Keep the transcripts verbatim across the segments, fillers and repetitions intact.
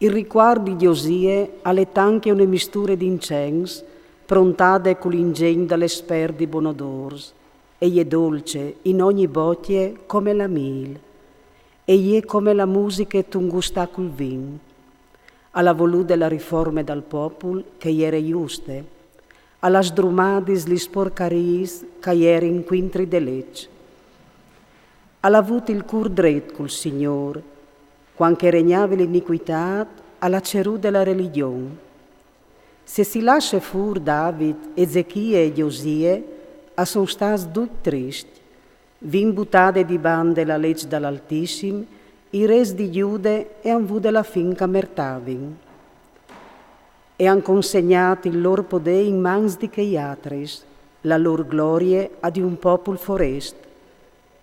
Il ricuart di Giosie al è tanche une misture d'incens, prontade cul ingegn dal espert di bonodôrs, e je dolce in ogni bocje come la mîl, e je come la musiche tun gustâ cul vin. Al à volût de la riforme dal popul che jere juste, al à sdrumadis lis porcariis che a jerin cuintri de leç. Al à vût il cûr dret cul Signôr, cuant che e regnave l'inicuitât, al à cerût de la religjon. Se si lasse fûr David, Ezechie e Giosie, a son stâts ducj triscj, vin butade di bande la leç dal Altissim, i rês di Jude e àn vût de la fin che a mertavin. E àn consegnât il lôr podê in mans di chei altris, la lôr glorie a di un popul forest,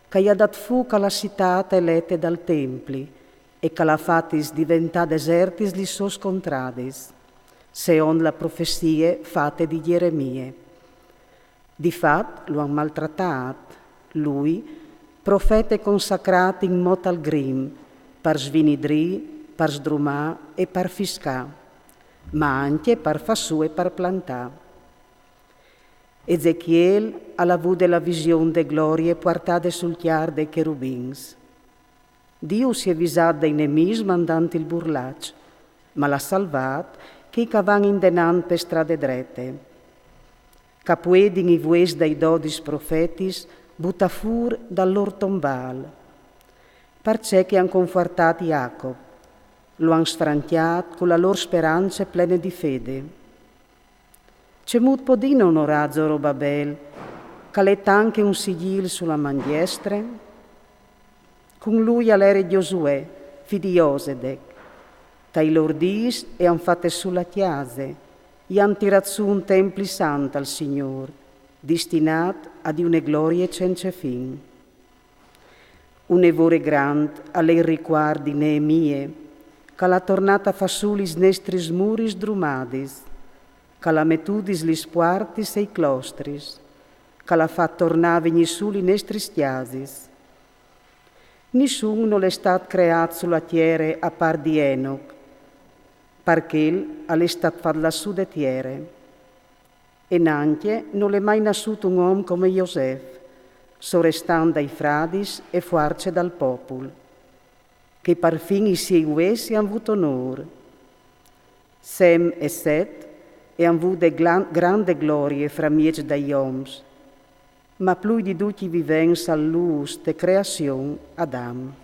che i à dât fûc a la citât elete dal templi e che le à fatis deventâ desertis lis sôs contradis, seont la profezie fate di Gjeremie. Di fat lu àn maltratât, lui, profete consacrât in mot al grim, par svinidrî, par sdrumâ e par fiscâ, ma ancje par fâ sù e par plantâ. Ezechiel al à vût de la vision de glorie puartade sul cjar dai cherubins. Diu si è visât dai nemîs mandant il burlaç, ma al à salvât chei che a van indenant pe strade drete. Che a puedin i vues dai dodis profetis butâ fûr dal lôr tombâl, parcè che a àn confuartât Jacop, lu àn sfrancjât cu la lôr sperance plene di fede. Cemût podìn onorâ Zorobabel, che al è tanche un sigjîl su la man diestre? Cun lui al jere Giosuè, fi di Josedec, che tai lôr dîs e àn fate sù la cjase, i àn tirât sù un templi sant al Signôr, destinât a di une glorie cence fin. Une vore grant al è il ricuart di Neemie, che al à tornât a fâ sù lis nestris muris sdrumadis, che al à metudis lis puartis e i clostris, che al à fat tornâ a vignî sù lis nestris cjasis. Nissun nol è stât creât su la tiere a part di Enoc, par chel al è stât fat lassù de tiere. E nancje nol è mai nassût un om come Josef, sorestant dai fradis e fuarce dal popul, che parfin i siei vues i àn vût onôr. Sem e Set e àn vût de glan-, grande glorie framieç dai oms, ma plui di ducj i vivents al lûs te creazion Adam.